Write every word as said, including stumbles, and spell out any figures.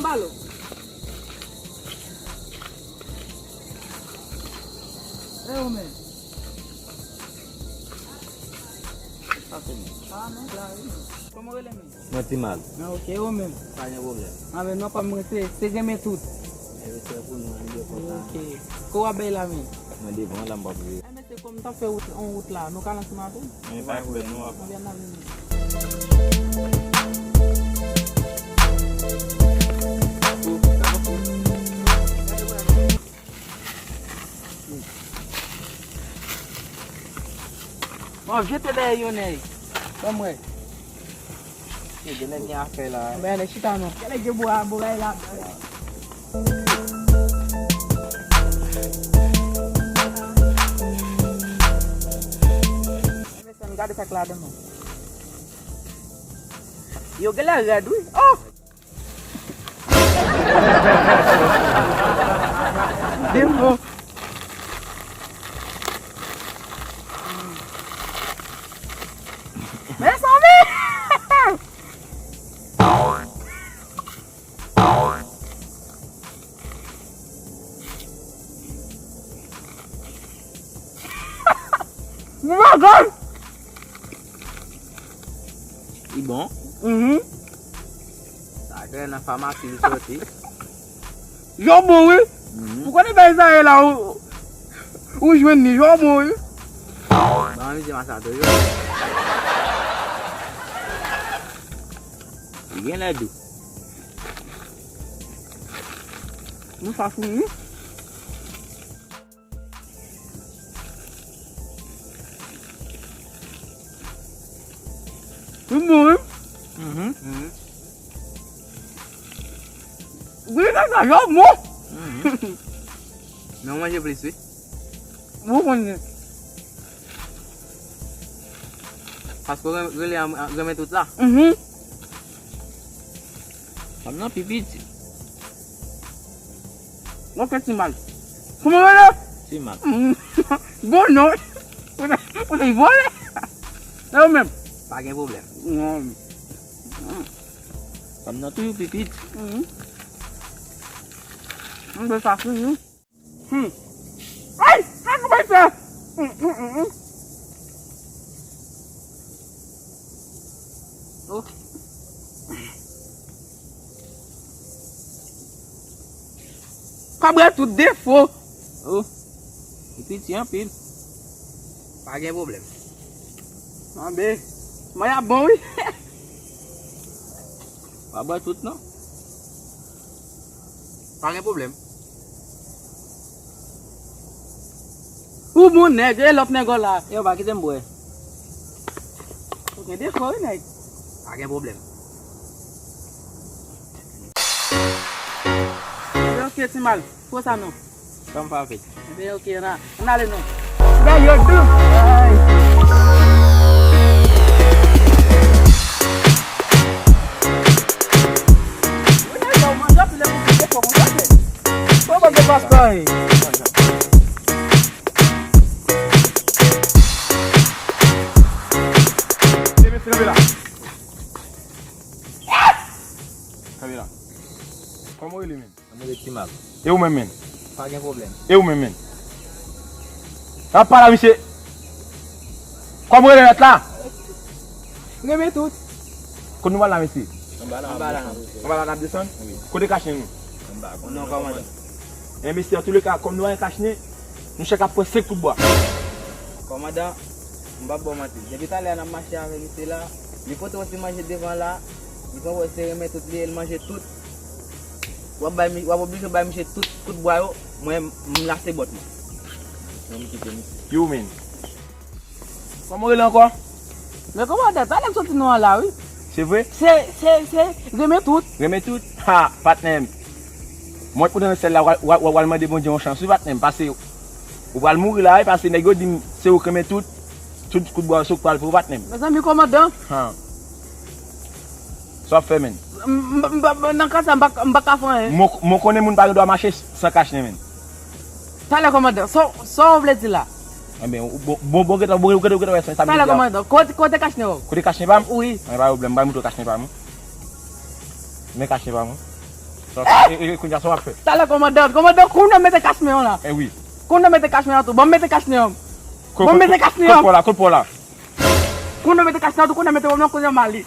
Alo. E ou menm? Sa se menm. Ah, men la, wi. Kòman w rele menm? Mwen Ti Mal. Ah, ok, e ou menm? Pa gen pwoblèm. Ah, men non pa m mwen se, se renmen tout. E respè pou nou, ann byen kontan. Ok. Kò w ap bay la menm? Mwen devan la, m p ap vire. Se kòm m t ap fè wout, yon wout la, nou ka lanse m avè m? Men pa gen pwoblèm, nou ap. Konbyen n ap vini? Bon, jete dèyè yon nèg. Ban m wè. Yo, gen nèg gen afè la. Men, ann chita non. Gen nèg gen bwa, bwa la. Men, gade sa k ladan non. Yo, gen lè rèd, wi. Oh! Devan. Mezanmi! Mwen gad! Li bon? Mhm. Sa klè nan famasi li soti. Yo bon wi. Mhm. Ou konnen bay sa ye la ou, ou jwenn li, yo bon wi. Bon, mizye masato yo. Li gen lè dou. Nou sa fini. Li bon wi. Mhm. Mhm. Wi, sa sa yo bon. Mhm. Men w manje plis wi. Ou konnen. Paske w ren-, rele an, an, renmen tout la. Mhm. Fanm nan pi piti. Ok, Ti Mal. Kòman w rele? Ti Mal. Mm. Bon non. Ou te, ou te vole. E ou menm? Pa gen pwoblèm. Non. Fanm nan toujou pi piti. Mhm. M te sa fini. Hmm. Ay! Sa kòman fè? Hmm, hmm, hmm, hmm. Oh. Kòb rèd tout defo. Oh. Li piti anpil. Pa gen pwoblèm. Anben. Mwen ap bon wi. Pa bwè tout non. Pa gen pwoblèm. Ou bon nèg, e lòt nèg la. Yo, pa kite m bwè. Ou gen defo wi nèg. Pa gen pwoblèm. Yo, ok, Ti Mal. Fò sa non. Sa m pa fè. Ebyen, ok, ann a-, ann ale non. Dèyè yo tou. Ay. Ou nèg yo manje anpil, e pou kite fò konsa, men. Fò manje paspò, e. Mesye, kanpe la. Kanpe la. Kòman w rele menm? Mwen rele Ti Mal. E ou menm menm? Pa gen pwoblèm. E ou menm menm? N ap pale a misye. Kòman w rele nèt la? Renmen tout. Kote nou pral la, mesye? Anba la, anba la. Anba la n ap desann? Wi. Kote kachne nou? Anba. Non, kòmandan. E mesye, antouleka, kòm nou pa gen kachne, nou chak ap pran senk kout bwa. Kòmandan, m p ap ba w manti. Depi talè a n ap mache avè misye la, li pote yon ti manje devan la, li pran wè se renmen tout li ye, li manje tout. W ap bay mi-, w ap oblije bay misye tout kout bwa yo, mwen, m lase bòt mwen. Yo, men. Kòman w rele ankò? Men kòmandan, talè m soti non an la, wi. Se vre? Se, se, se, renmen tout. Renmen tout? Ha, patnè m. Mwen, pou nan sèl la, w a, w a, w a, w al mande Bondye yon chans, wi, patnè m. Pase, ou pral mouri la, wi, pase nèg yo di m, se ou k renmen tout. Tout kout bwa yo se ou k pral pran, patnè m. Mezanmi, kòmandan. Ha. Sa w ap fè, menn? M, m, m, m, nan ka sa, m pa, m pa ka fè anyen. Mwen, mwen konnen moun pa gen dwa mache san kachnen, menn. Talè, kòmandan, sa, sa w vle di la? Enben, bon, bon, bon, gentan, bon, gentan, gentan, wè sa, sa m di la. Talè, kòmandan, kote, kote kachnen w? Kote kachnen pa m? Wi. Enben, pa pwoblèm, m pral montre w kachnen pa m. Men kachnen pa m. E, e, e, kounye a sa w ap fè? Talè kòmandan, kòmandan, kounye a mete kach men an la. E wi. Kounye a mete kach men an tou. Ban m mete kach men an. Ban m mete kach men an. Kot pa w la, kot pa w la? Kounye a mete kach men an tou, kounye a mete ban m nan, kounye a m ale.